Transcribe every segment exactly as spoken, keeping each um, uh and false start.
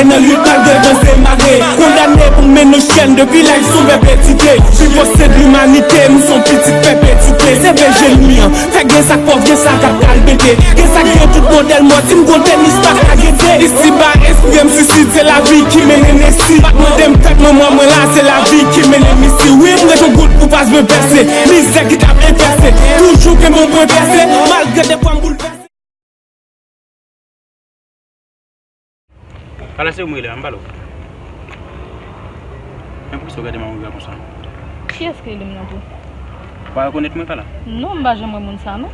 Nan lit malgre l panse mare. Kondane pou mennen chèn depi laj sou pèpetite. Pi pwòch se de limanite, m se yon pitit pèpetite. Se vle jeni an. Fè gen sa k pòv, gen sa k ap kalbete. Gen sa k gen tout modèl mòd, si m gon tènis pa ka gete. Isiba, espri m sisid, se lavi ki mennen m isi. Pa t mande m tèt mwen, mwen, mwen la, se lavi ki mennen m isi. Wi, m ret yon goud pou pas mwen pèse. Mizè ki t ap enpèse. Toujou gen bon mwen pèse, malgre defwa m boulvèse. Kala se ou m rele a, m pale w. Men poukisa w gade m a yon rega konsa? Kiyès ki rele m nan tou? Ou pa rekonèt mwen, Kala? Non, m pa janm wè moun sa, non.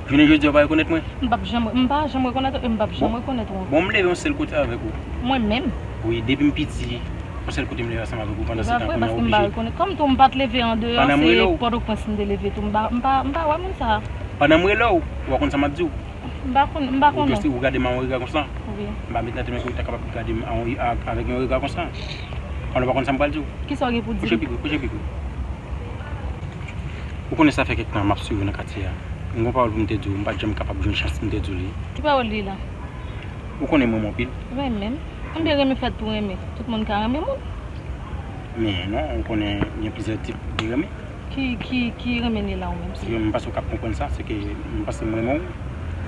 Jounen jodi a, ou pa rekonèt mwen? M p ap janm, m pa janm rekonèt ou, e m p ap janm rekonèt ou ankò. Bon, m leve yon sèl kote avèk ou. Mwen menm? Wi, depi m piti, yon sèl kote m leve ansanm avèk ou, pandan se tan kounye a ou oblije. Kòm tou m pa t leve andeyò, se Pòtoprens m te leve tou, m pa, m pa, m pa wè moun sa. Pandan m rele w, ou pa konn sa m ap di w. M pa konn, m pa konn non. Ou gade m a yon rega konsa? Wi. M pa met nan tèt mwen ke ou ta kapab gade m a yon, a, avèk yon rega konsa. An, ou pa konn sa m pral di w? Kisa w gen pou di m? Kouche pi gwo, kouche pi gwo. Ou konnen sa fè kèk tan m ap swiv ou nan katye a. M gon pawòl pou m te di w, m pa t janm kapab jwenn chans pou m te di w li. Ki pawòl li la? Ou konnen m renmen w anpil. Renmen m? Konbyen renmen fèt pou renmen? Tout moun ka renmen moun. Men non, ou konnen gen plizyè tip de renmen. Ki, ki, ki renmen li la ou menm? Se ke m panse w ka konprann sa, se ke m panse m renmen w,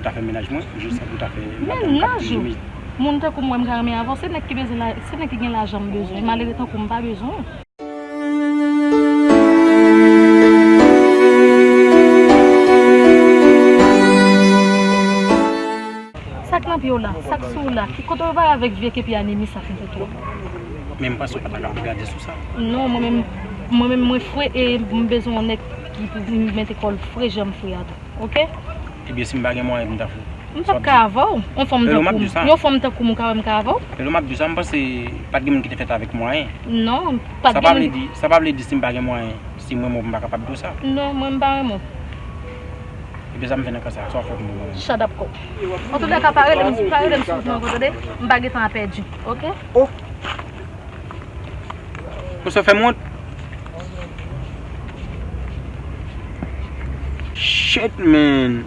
ou ta fè mennaj mwen, jis pou ta fè mennaj ou? Moun tankou mwen m ka renmen avè w, se nèg ki bezwen la, se nèg ki gen lajan m bezwen, malere tankou m pa bezwen w. Sa k nan pye w la, sa k sou ou la, ki kote w pale avèk vye kepi anemi sa fin fè twòp. Men m panse w pa ta ka ap gade sou sa. Non, mwen menm, mwen menm mwen fre e m bezwen yon nèg ki pou mete kò l fre jan m fre a tou, oke? Ebyen, si m pa gen mwayen pou m ta fou. M p ap ka avè w, yon fanm tankou m, yon fanm tankou m ou ka wè m ka avè w? Pelo m ap di w sa, m panse pa t gen moun ki te fèt avèk mwayen. Non, pa t gen moun. Sa pa vle di, sa pa vle di si m pa gen mwayen, si m renmen w, m pa kapab di w sa. Non, mwen m pa renmen w. Ebyen, sa m fè nan ka sa, sa w ap fè pou mwen? Shut up, kò. Antoulèka, pa rele m, pa rele m sou wout mwen ankò, tande? M pa gen tan a pèdi, oke? Oh! Ou sa fè m wont? Shit, man.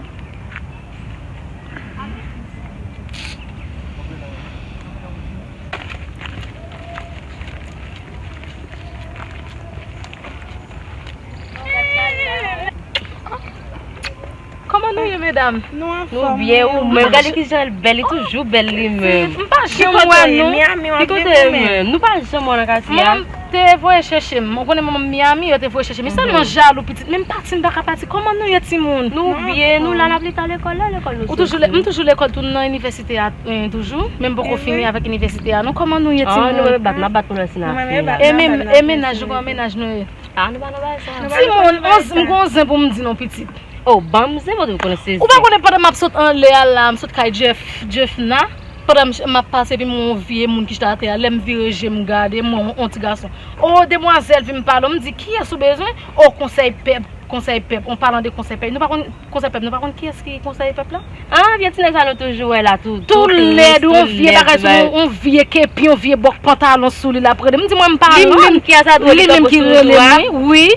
Kòman nou ye, medam? Nou anfòm. Nou byen, ou menm? Gade kijan l bèl, li toujou bèl li menm. M pa janm wè nou. Ki kote w ye menm? Nou pa janm wè w nan katye a. Manman m te voye chèche m. Ou konnen manman m Miami, yo te voye chèche m. Li sèlman jalou pitit, men m pati, m pa ka pati. Kòman nou ye, timoun? Nou byen, nou la, n ap leta lekòl la, lekòl nou soti. Ou toujou le-, m toujou lekòl tou, nan inivèsite a, eh, toujou, men m poko fini avèk inivèsite a non. Kòman nou ye, timoun? Nou renmen bat, n ap bat pou nou si n ap fini. E men, e mennaj ou, kòman mennaj nou ye? Ah, nou pa nan bagay sa. Timoun, m gon zen pou m di non, pitit. Oh, ban m zen pou w konnen sezi. Ou pa konnen pandan m ap sot anlè a la, m sot kay Jeff, Jeffna, pandan m, m ap pase epi m wè yon vye moun ki chita atè a, lè m vire je m gade, m wè yon, yon ti gason. Oh, demwazèl vin pale w, m di, kiyès ou bezwen? Oh, konsèy pèp, konsèy pèp, an palan de konsèy pèp. Nou pa konn konsèy pèp, nou pa konn kiyès ki konsèy pèp la? Ah, vye ti nèg sa nou toujou wè la, tou, tou lèd, yon vye bagay sou li, yon vye kepi, yon vye bòk pantalon sou li, l ap rele m. M di mwen m pa renmen. Li menm ki rele mwen, wi.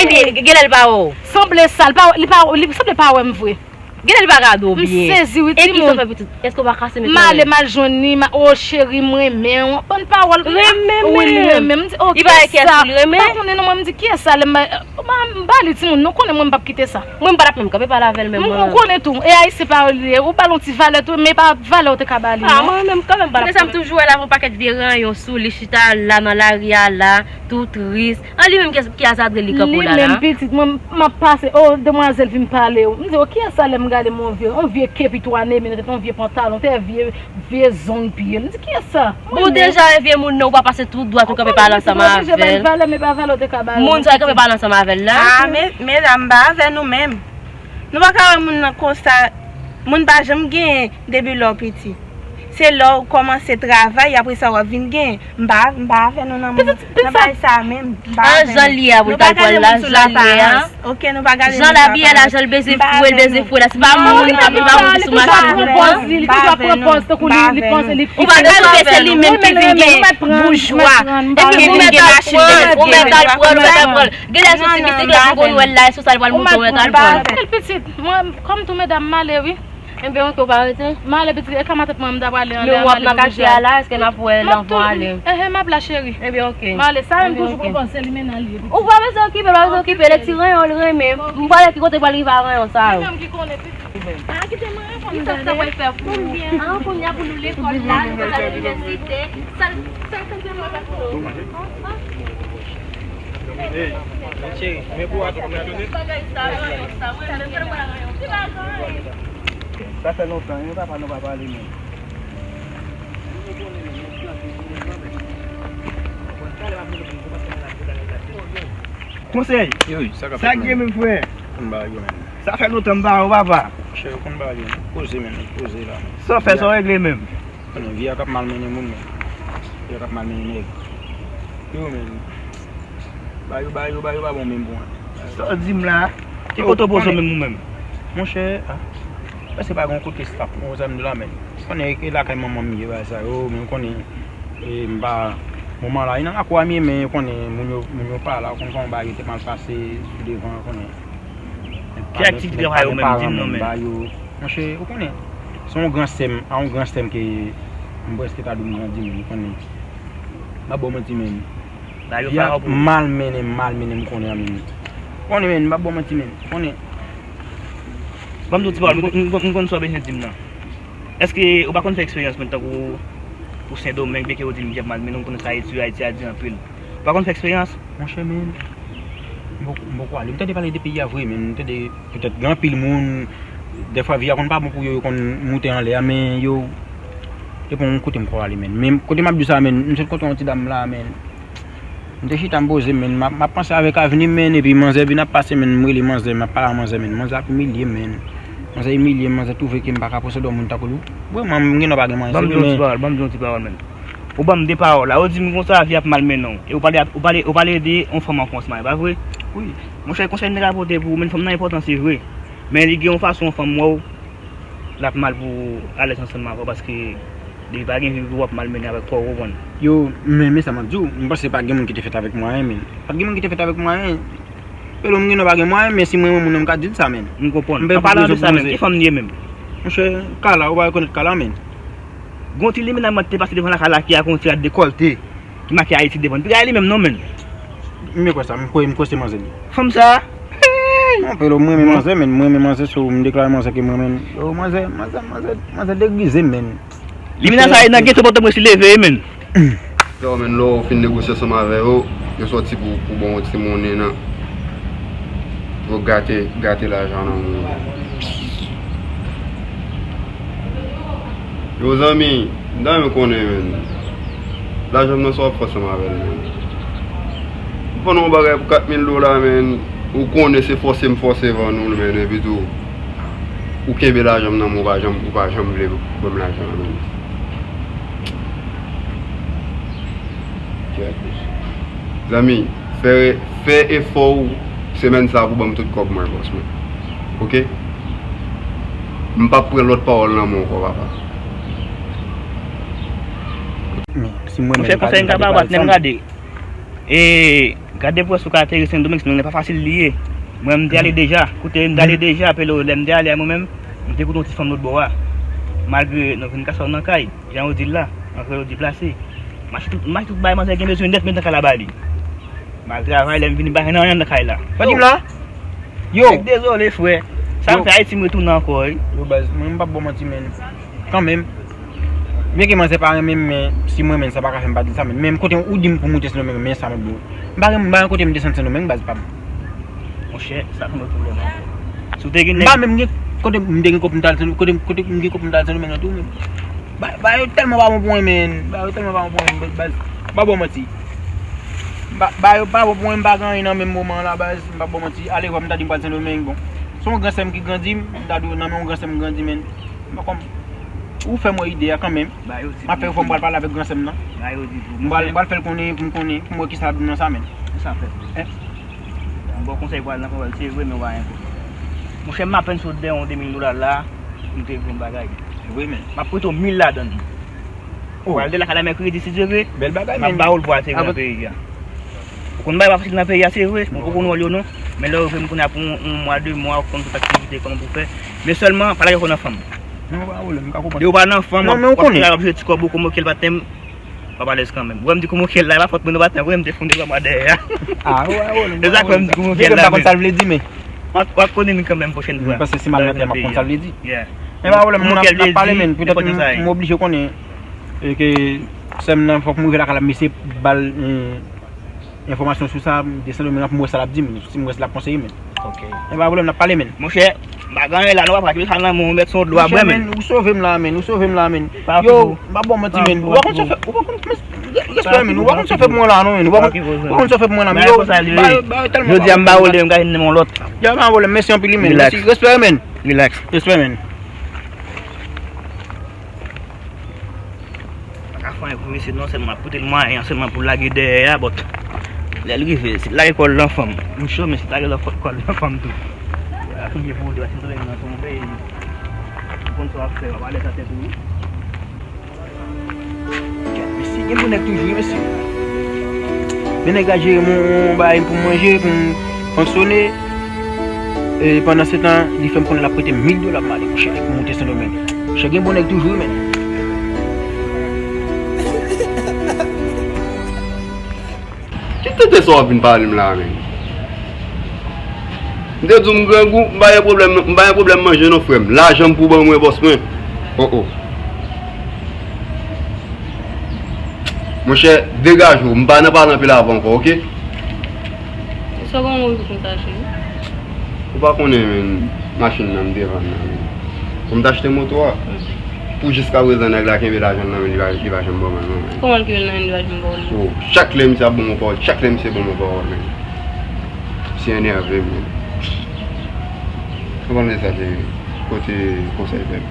Ebyen, genlè l pa wè w. Sanble sa, li pa, li pa, li sanble pa wè m vre. Genlè li pa gade w byen. M sezi wi, timoun. Èske w pa kase men? M ale, m al jwenn li, m a, oh, cheri, m renmen w. Bann pawòl. Renmen, wi, li renmen m. M di, oh, kiyès sa? M pa konnen non, mwen, m di, kiyès sa? Lè m ba, m ba li, timoun, nou konnen mwen, m p ap kite sa. Mwen, m pa t ap menm kanpe pale avè l menm, mwen. Ou konnen tou, e ayisyen pa li ye, ou ba l yon ti valè tou, men pa valè ou te ka ba li, non. Ah, mwen menm, kanmenm, m pa t ap kanpe. Sa m toujou wè l avè yon pakèt vye ranyon sou li, chita la, nan lari a la, tou tris. An li menm ki, ki azadre li kanpe w la, la? Li menm pitit, mwen, m ap pase, oh, demwazèl vin pale w. M di, oh, kiyès sa lè m gade m wè yon vye, yon vye kepi twa neve nan tèt, yon vye pantalon, te vye, vye zong pye l. M di, kiyès sa? Bon, ou deja wè vye moun nan, ou pa pase tou dwat, ou kanpe pale ansanm avè l. Ou pa bay valè, men pa valè ou te ka ba l. Moun sa kanpe pale ansanm avè l la. Ah, men, medam, m pa avè nou menm. Nou pa ka wè moun nan konsa, moun pa janm genyen depi lè w piti. Se lè w kòmanse travay, apre sa w ap vin genyen. M pa, m pa avè nou nan, nan bagay sa a menm. M pa avè nou. An jan l ye a pou l t al pran l la, jan l ye a. Oke, nou pa gade moun sou aparans. Jan l abiye la, jan l beze fou, l beze fou la, se pa moun k ap, se pa moun ki sou machin. Li toujou ap pran pòz, li toujou ap pran pòz, tankou li, li panse li. Ou pa bezwen se li menm ki vin gen boujwa, epi vin gen machin bèl. Ou mèt al pran l, ou mèt al pran l. Genlè se ti pitit la, ou konn wè l la, e sou sa l pral monte, ou mèt al pran l. Pitit, mwen, kòm tou medam, m ale wi. Enben, oke, ou pa rete? M ale pitit, e ka matant mwen, m ta prale anlè a, m ale pou jwenn. Lè w ap nan katye a la, èske n ap wè lè anvan ale? Enhen, m ap la, cheri. Enben, oke. M ale, sa menm toujou pou panse, li menm nan li ye, pitit. Ou pa bezwen okipe, pa bezwen okipe, lè ti ranyon, l renmen. M prale ki kote pral rive a ranyon sa yo. Li menm ki konnen, pitit. Ah, kite mwen, kite mwen. Sa w pral fè pou mwen? Ah, kounye a pou nou lekòl la, nou pral al inivèsite. Sa l, sa l fè pou nou? Hey, cheri, men pou w ap fonksyone. Bagay sa, ranyon sa, mwen menm, mwen, mwen, mwen, mwen, mwen, Sa fè lontan, wi, papa nou pa pale menm. Konsèy, sa k ap fèt menm? Sa k gen menm, frè? Konn bagay yo menm. Sa fè lontan m pa wè w, papa. Monchè, yo konn bagay yo menm. Poze menm, poze la menm. Sa w fè, sa w regle menm? Konnen vi a k ap malmennen moun menm. Vi a k ap malmennen nèg. Yo menm. Ba yo, ba yo, ba yo pa bon menm pou mwen. Sa w di m la? Ki kote w poze w menm ou menm? Monchè, ah. Prèske pa gen yon kote stap, ou konn sa m di w la menm. Konnen e lakay manman m ye, bagay sa yo, men ou konnen, e, m pa, moman la, e nan lakou a m ye, men ou konnen moun yo, moun yo pa la, ou konn kòman bagay yo te mal pase sou devan, ou konnen. Ki aktivite pa yo menm, di m non, men. Ba yo, monchè, ou konnen. Se yon gran sè m, a yon gran sè m ke m prèske ta di w m grandi, men ou konnen. M ap ba w manti, men. Ba yo pa pou ou. Malmennen, malmennen m konnen an, men. Konnen, men, m ap ba w manti, men. Konnen. Ban m di w ti pawòl, m, m, m konn sa w bezwen di m nan. Èske ou pa konn fè eksperyans, men, tankou ou Sendomeng, byen ke ou di m ap malmennen, ou konnen sa Ayiti, Ayiti a di anpil. Ou pa konn fè eksperyans? Monchè, men, m poko, m poko ale. M tande pale de peyi a vre, men, m tande petèt gen anpil moun, dèfwa vi a konn pa bon pou yo, yo konn moute anlè a, men yo, e pa yon kote m ko ale, men. Men kote m ap di w sa, men, m sot kote yon ti dam la, men. M te chita, m poze m, men, m ap, m ap panse avèk avni m, men, epi manzè vin ap pase, men, m rele manzè, m ap pale a manzè, men, manzè ap imilye m, men. Manzè imilye m, manzè twouve ke m pa ka posede yon moun tankou l. Vrèman, m gen dwa pa gen mwayen, se vre, men. Ban m di yon ti pawòl, ban m di yon ti pawòl, men. Ou ban m de pawòl la, ou di m konsa vi ap malmennen w. E ou pale, ou pale, ou pale de yon fanm an kòmansman, e pa vre? Wi. Monchè, konsèy m te ka pote pou ou, men fanm nan enpòtan, se vre. Men li gen yon fason yon fanm wè w, l ap mal pou alèz ansanm avè w, paske depi pa gen vi pou w ap malmennen avèk kò w, ou konprann? Yo, men, men sa m ap di w, m panse pa gen moun ki te fèt avèk mwayen, men. Pa t gen moun ki te fèt avèk mwayen. Pelo m gen dwa pa gen mwayen, men si m renmen moun nan, m ka di l sa, men. M konprann. An palan de sa menm, ki fanm li ye menm? Monchè, Kala, ou pa rekonèt Kala, men. Gon ti limena mwen te pase devan lakay la ki ak yon ti rad dekòlte, ki make Ayiti devan l. Piga li menm non, men. M kwè sa, m kwè, m kwè se manzè li. Fanm sa? Hey! Non, Pelo, m renmen manzè, men. M renmen manzè, so m deklare manzè ke m renmen. Yo, manzè, manzè, manzè, manzè degrize, men. Limena sa e nan geto Pòtoprens li leve, men. Yo, men, lè w fin negosye ansanm avè yo, yo sòti pou, pou bon ti monnen nan. Pou gate, gate lajan nan moun. Yo, zanmi, m ta renmen konnen, men. Lajan m nan, sa w ap fè ansanm avè l, men. Ou konn yon bagay pou kat mil dola, men. Ou konnen se fòse m fòse vann ou l, men, epi tou, ou kenbe lajan m nan men w, ou pa janm, ou pa janm vle ban m lajan an, men. Zanmi, fè, fè efò w semèn sa a pou ban m tout kòb mwen, bòs mwen. Oke? M p ap pran lòt pawòl nan men w ankò, papa. Monchè, konsèy m ka ba w, patnè m, gade. E gade pou wè si w ka ateri Sendomeng, Sendomeng pa fasil li ye. Mwen, m te ale deja. Koute, m te ale deja, Pelo, lè m te ale a mwen menm, m te koute yon ti fanm lòt bò a. Malgre nou vin kase w nan kay, jan yo di l la, an kreyòl yo di plase. M achte tout, m achte tout bagay manzè gen bezwen nèt, met nan kay la ba li. M al travay, lè m vini, m pa jwenn anyen nan kay la. Sa w di m la? Yo! Dezole, frè. Sa m fè Ayiti, m retounen ankò, wi. Yo, baz, mwen, m p ap ba w manti, men. Kanmenm. Byen ke manzè pa renmen m, men si m renmen l, sa pa ka fè m pa di l sa, men. Men kote ou di m pou m moute Sendomeng, men sa m ap di w. M pa renmen, m pa renmen kote m desann Sendomeng, baz pa m. Monchè, sa konn yon pwoblèm ankò. Si w te gen nèg. M pa menm gen kote m te gen kòb m t al Sendomeng, kote, kote m gen kòb m t al Sendomeng nan tou, men. Ba, ba yo tèlman pa bon pou mwen, men. Ba yo tèlman pa bon pou mwen, baz. M pa ba w manti. Ba, ba yo pa bon pou mwen, m pa gen anyen nan menm moman an la, baz. M pa ba w manti. Alevwa, m ta di m pral Sendomeng, bon. Se yon gran sè m ki grandi m, m ta di w nan men yon gran sè m grandi, men. M pa konn. Ou fè m wè ide a kanmenm. M ap fè yon fwa m pral pale avèk gran sè m nan. M pral, m pral fè l konnen pou m konnen, pou m wè kisa l ap di m nan sa, men. Sa fèt. M ba w konsèy pou al nan pawòl, se vre, men w pa gen pwoblèm. Monchè, m apèn sot dèyè yon de mil dola la, pou m te regle yon bagay. Se vre, men. M ap prete w mil ladan l. Ou pral de lakay la mèkredi, si Dye vle. Bèl bagay, men. M ap ba w l pou ateri nan peyi a. Ou konn bagay pa fasil nan peyi a, se vre. Mwen poko konn wòl yo non. Men lè w rive, m konnen apre yon, yon mwa, de mwa, ou konn tout aktivite, kòman pou w fè. Men sèlman, pa lage kò nan fanm. Non, pa pwoblèm, m ka konprann. Depi w pa nan fanm, w ap, w ap travay, w ap jwe ti kòb ou, kòmanse w ap pale kanmenm. W ap di kòmanse w ap pale kanmenm. Ou wè m di kòmanse w ap pale, la, fòk moun yo pa tann, w wè m te foun devan mwen dèyè a. Ah, ou wè, ou wè, se sa k fè m di kòmanse w ap pale, men. M pa konn sa l vle di, men. W ap, w ap konnen kanmenm pwochèn fwa. M panse si m al nan tèm, m ap konn sa l vle di. Men pa pwoblèm, moun ap, ap pale, men. Petèt m, m oblije konnen, e, ke sè m nan, fòk m rive lakay la, m eseye ba l, e, enfòmasyon sou sa, m desann men, m wè sa l ap di m, si m wè si l ap konseye m. Ok. E pa pwoblèm, n ap pale, men. Monchè, m pa gen anyen la, non, papa, ki sa nan men w, mèt se yon dlo a bwè, men. Monchè, men, ou sove m la, men, ou sove m la, men. Yo, m pa ba w manti, men. Ou pa konn sa w fè, ou pa konn, men, respè, men, ou pa konn sa w fè pou mwen la, non, men. Ou pa konn, ou pa konn sa w fè pou mwen la, men. Yo, ba yo tèlman. Jodi a, m ba w de, m ka vin nan yon lòt. Yo, pa pwoblèm, mèsi anpil, men. Mèsi, respè, men. Relax. Respè, men. Pa ka fè anyen pou misye non, sèlman ap pote l mwayen an sèlman pou lage dèyè a, but lè l rive, si l lage kò l nan fanm, m cho, men si l lage lòt kò l nan fanm tou, a konbyen pou ou de, si m tonbe nan tonbe, ou konn sa w ap fè, w ap alèz nan tèt ou wi. Mesye, gen bon nèg toujou wi, mesye. Men nèg la jere m yon bagay pou m manje, pou m fonksyone. E pandan se tan, li fè m konnen l ap prete m mil dola pou m ale, monchè, pou m moute Sendomeng. Monchè, gen bon nèg toujou wi, men. Ki tenten sa w ap vin pale m la, men? M te di w m grangou, m pa gen pwoblèm, m pa gen pwoblèm manje non, frè m. Lajan m pou ban mwen, bòs mwen. Oh, oh. Monchè, degaje w, m pa nan pale anpil avè w ankò, oke? Sa w gen yon konsa, cheri? Ou pa konnen, men, machin nan m te vann nan, men. Pou m t achte moto a. Pou jiskaprezan, nèg la kenbe lajan nan men li, li pa, li pa janm ban mwen, non, men. Kòman l kenbe l nan men li, li pa janm ban w li? Oh, chak lè misye ap ban mwen pawòl, chak lè misye ban mwen pawòl, men. Misye enève m, men. Ou konn sa, cheri. Kote konsèy pèp?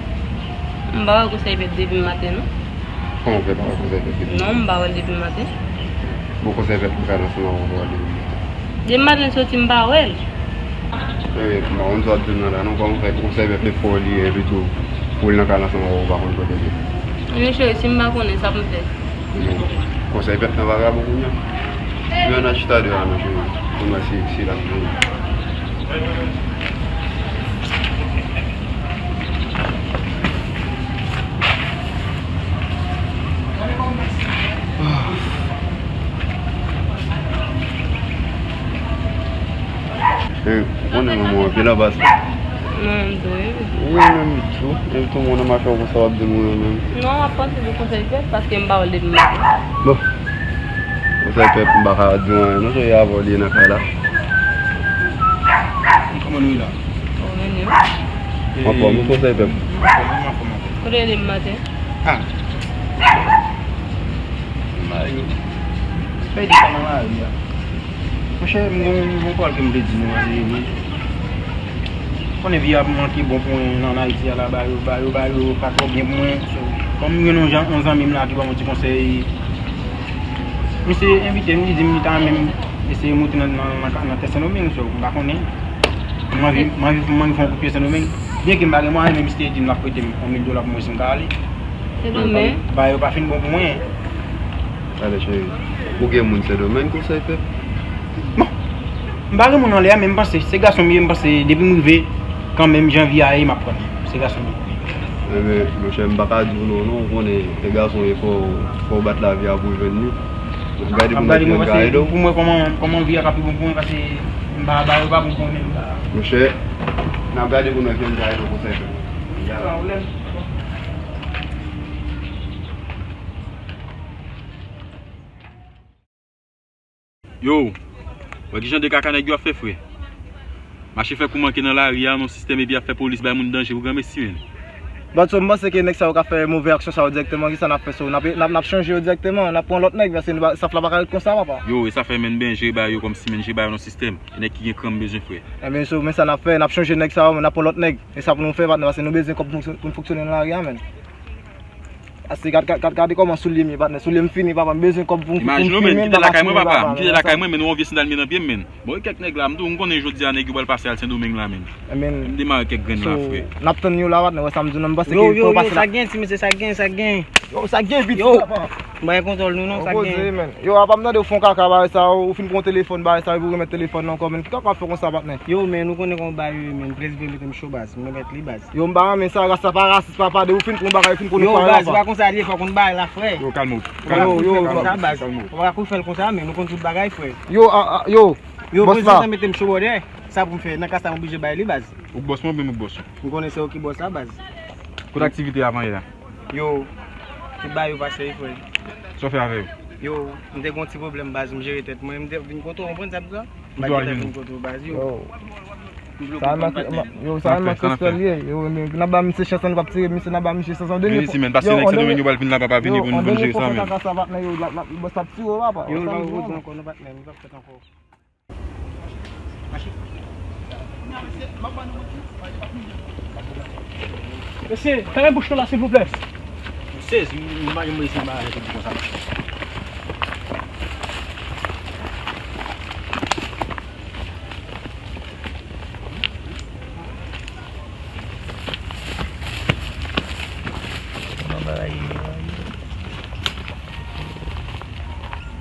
M pa wè konsèy pèp depi maten, non. Kòman w fè pa wè konsèy pèp depi maten? Non, m pa wè l depi maten. Bon, konsèy pèp, m ka nan ansanm avè w depi maten. Depi maten l soti, m pa wè l. Cheri, m pa konn sa w ap di m nan la, non. Kòman w fè konsèy pèp se fò li ye, epi tou, pou l nan kay la ansanm avè w, ou pa konn kote l ye? Men cheri, si m pa konnen, sa pou m fè? Non. Konsèy pèp nan vagabon kounye a. Yo, n a chita deyò a, non, cheri. Pou n wè si, si l ap vini. Ou konnen manman w anpil anba sa. Non, m tou, wi. Wi, menm tou. Menm tou, moun nan mache konsa w ap di moun yo menm. Non, m ap panse de konsèy pèp, paske m pa wè l depi maten. Bon. Konsèy pèp, m pa ka di w anyen non, se avè w li ye nan kay la. Kòman nou ye la? Ou menm menm? Anfòm, wi, konsèy pèp. Anfòm, anfòm, anfòm. Kote w ye depi maten? Ah. Mayo. Pèdi sa nan lari a. Monchè, m gen yon pawòl ke m vle di nou an, e, wi. Konnen vi a manke bon pou mwen nan Ayiti a la, ba yo, ba yo, ba yo pa twò byen pou mwen. So, kòm m gen yon jan, yon zanmi m la ki ban m yon ti konsèy, misye envite m, li di m li ta renmen m eseye moute nan, nan, nan, nan tè Sendomeng, so, m pa konnen. M anvi, m anvi, m anvi fè yon kout pye Sendomeng. Byenke m pa gen mwayen, men misye di m l ap prete m yon mil dola pou mwen si m ka ale. Sendomeng? Bagay yo pa fin bon pou mwen. Ale, cheri. Ou gen moun Sendomeng konsèy pèp? Bon. M pa gen moun anlè a, men m panse, se gason m ye, m panse, depi m rive, kanmenm, jan vi a ye, m ap pran l. Se gason m ye. Enben, monchè, m pa ka di w non, non, ou konnen, e gason ye, fò, fò w bat lavi a pou w jwenn li. N ap gade pou n wè ki jan n ka ede w. Pou m wè kòman, kòman vi a ka pi bon pou mwen, paske m pa, bagay yo pa bon pou mwen menm. Monchè, n ap gade pou n wè ki jan n ka ede w konsèy pèp. Ya, pa pwoblèm. Yo, wè kijan de kaka nèg yo ap fè, frè. Mache fè kou manke nan lari a, nan sistèm, epi ap fè polis bay moun danje pou granmesi, menn. But so, m panse ke nèg sa yo ka fè move aksyon sa yo dirèkteman, kisa n ap fè, so, n ap, n ap, n ap chanje yo dirèkteman, n ap pran lòt nèg, paske nou pa, staff la pa ka ret konsa, papa. Yo, e sa fè, menn, ben, jere bagay yo kòmsi, menn, jere bagay yo nan sistèm. E nèg ki gen kran bezwen, frè. Enben, so, men sa n ap fè, n ap chanje nèg sa yo, n ap pran lòt nèg. E sa pou nou fè, patnè, paske nou bezwen kòb pou, pou n fonksyone nan lari a, menn. Ase, gad, gad, gad, gade kòman soulye m ye, patnè. Soulye m fini, papa. M bezwen kòb pou m, pou m fimen, papa. Imajine w, menn, m kite lakay mwen, papa. M kite lakay mwen, menn, yon vye sandal m ye nan pye m, menn. Bon, e kèk nèg la, m di w, m konnen jodi a nèg yo pral pase al Sendomeng la, menn. Menn, m demare kèk grenn la, frè. N ap tann yo la, patnè, wè sa m di w, non, m panse ke fò w pase la. Yo, yo, yo, sa gen, ti mesye, sa gen, sa gen. Yo, sa gen, pitit, papa. M pa gen kontwòl nou non, sa k genyen? Yo, apa m tande w fè yon kaka bagay sa, ou fin pran yon telefòn bagay sa, epi w remèt telefòn nan ankò, men ki kaka w ap fè konsa, patnè? Yo, men nou konnen kòman bagay yo ye, men, prezime mete m cho baz, m remèt li baz. Yo, m pa renmen sa, ras sa pa rasis, papa, de ou fin pran bagay, ou fin konnen bagay la, pa. Yo, baz, pa konsa l ye, fò w konn bagay la, frè. Yo, kalme w. Yo, yo, yo, pa konsa, baz. Ou pa ka kou fè l konsa, men nou konn tout bagay, frè. Yo, a, a, yo, yo, bòs la. Yo, prezime mete m cho bòdè, sa pou m fè, nan ka sa m oblije bay li, baz. Ou k bòs mwen, oubyen m k bòs ou? M konnen se ou ki bòs la, baz. Kote aktivite avanyè a? Yo, tout bagay yo pase wi, frè. Sa w fè avè yo? Yo, m te gen yon ti pwoblèm, baz, m jere tèt mwen, m te vin kote w, konprann sa m di la? M pa gentan vin kote w, baz, yo. Yo, sa menm ak Kristal ye, yo, n ap ba misye chans la, nou p ap tire misye, n ap ba misye chans la, an dènye fwa. Vini isi, men, paske nèg Sendomeng yo pral vin la, papa, vini pou nou vin jere sa, men. Yo, an dènye fwa, kaka sa, patnè, yo, bòs la ap tire w, papa. Yo, l pa repoze ankò, non, patnè, nou p ap fèt ankò. Mesye, fèmen bouch nou la, silvouplè. M sezi, m imajine mwen isi, m pa arete pou konsa.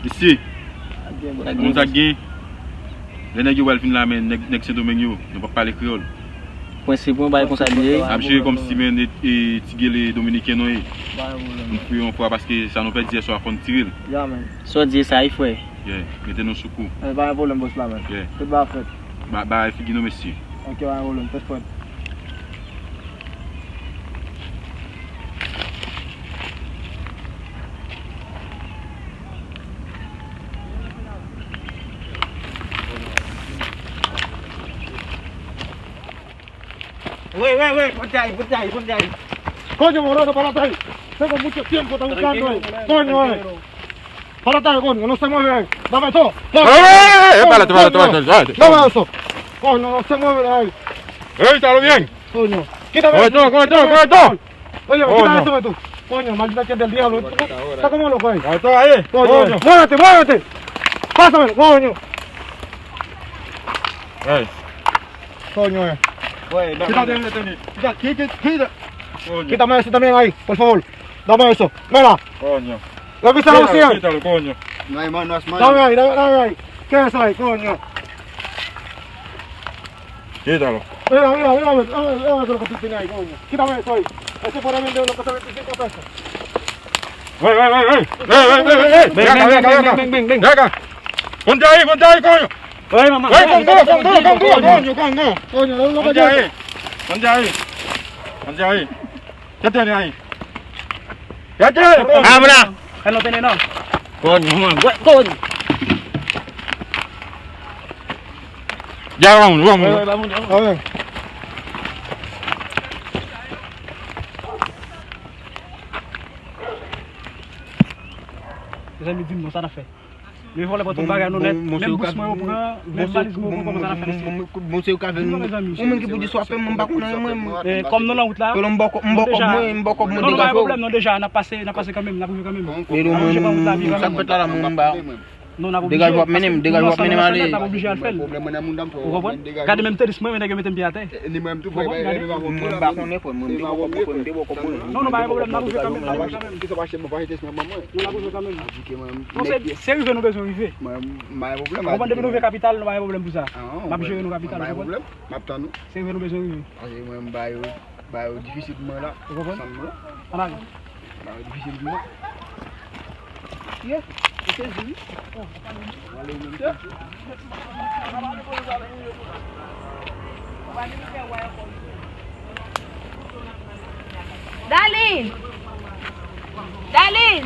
Mesye, konn sa k gen? Lè nèg yo pral vin la, men nèg, nèg Sendomeng yo, nou p ap pale kreyòl. Prensip mwen, bagay konsa li ye. N ap jere kòmsi, men, e, e, ti gele dominiken nou ye. M fouye yon fwa paske sa nou pèdi yè swa, fò n tire l. Ya, men. Sa w di sa, wi, frè. Yeah, mete nou sou kou. Eh, pa gen pwoblèm, bòs la, men. Yeah. Tout bagay fèt. Ba, ba figi nou, mesye. Ok, pa gen pwoblèm, tèt frèt. Wey, wey, wey, fò n jayi, fò n jayi, fò n jayi. Coño, morono, párate ahí. Tengo mucho tiempo, está buscando ahí. Coño, eh. Párate ahí, coño, no se mueve ahí. Dame eso. Ey, ey, ey, párate, párate, párate, párate. Dame eso. Coño, no se mueve ahí. Ey, está bien. Coño. Quítame eso. Correcto, correcto, correcto. Oye, quítame eso, tú. Coño, maldita que del diablo. Está como loco ahí. Ahí está, ahí. Coño, coño. Muévete, muévete. Pásamelo, coño. Ey. Coño, eh. Quítate, quítate, quítate. Coño. Quítame eso también ahí, por favor. Dame eso. Mira. Coño. Revisa la bocina. Quítalo, coño. No hay más, no hay más. Dame ahí, dame, dame ahí. ¿Qué es eso ahí, coño? Quítalo. Mira, mira, mira, mira, mira lo que tú tienes ahí, coño. Quítame eso ahí. Ese puede vender unos cuantos veinticinco pesos. Ey, ey, ey, ey. Ven, ven, ven, ven, ven. Ven acá, ven, ven, ven, ven, ven, ven. Ven acá. Ponte ahí, ponte ahí, coño. Ey, mamá. Ey, con go, con go, con go, coño, con go. Coño, no, no, ponte ahí. Ponte ahí. Ponte ahí. ¿Qué tiene ahí? ¿Qué tiene? Abra. Él no tiene nada. Coño, man, coño. Ya, vamos, vamos. Vamos, vamos. Mezanmi, di m non, sa n ap fè. Men vòlè pran tout bagay nou nèt. Menm bous mwen yo pran, menm valiz mwen yo pran, kòman sa n ap fè mesye? Bon, se yo k ap vin. Ou menm ki pou di swa fè, mwen m pa konnen anyen, mwen. Men kòm nou nan wout la, m bò kòb mwen, m bò kòb mwen degaje w. Non, non, pa gen pwoblèm, non, deja, n ap pase, n ap pase kanmenm, n ap rive kanmenm. Manje pa wout la, vin kanmenm. Sa k fèt la, la, mwen m ba. Non, n ap oblije. Degaje w ap mennen m, degaje w ap mennen m ale. N ap oblije al fè l. Ou konprann? Gade menm tenis mwen, men nèg yo mete m pye atè. Ou konprann? Gade. Mwen m pa konnen, frè, mwen m te bò kòb mwen, frè, m te bò kòb mwen. Non, non, pa gen pwoblèm, n ap rive kanmenm, n ap rive kanmenm. Kisa w achte, mwen pa achte, mwen pa mwen. Non, n ap rive kanmenn. Non, se, se rive nou bezwen rive. Mwen, mwen pa gen pwoblèm. Ou konprann, depi nou rive kapital, nou pa gen pwoblèm pou sa. M ap jere nou kapital, ou konprann? M ap tann ou. Se rive nou bezwen rive. Paske mwen, m ba yo, ba yo difisil pou mwen la. Ou konprann? Ann ale. Ba yo difisil pou mwen. Yeah, m sezi wi. Darline! Darline!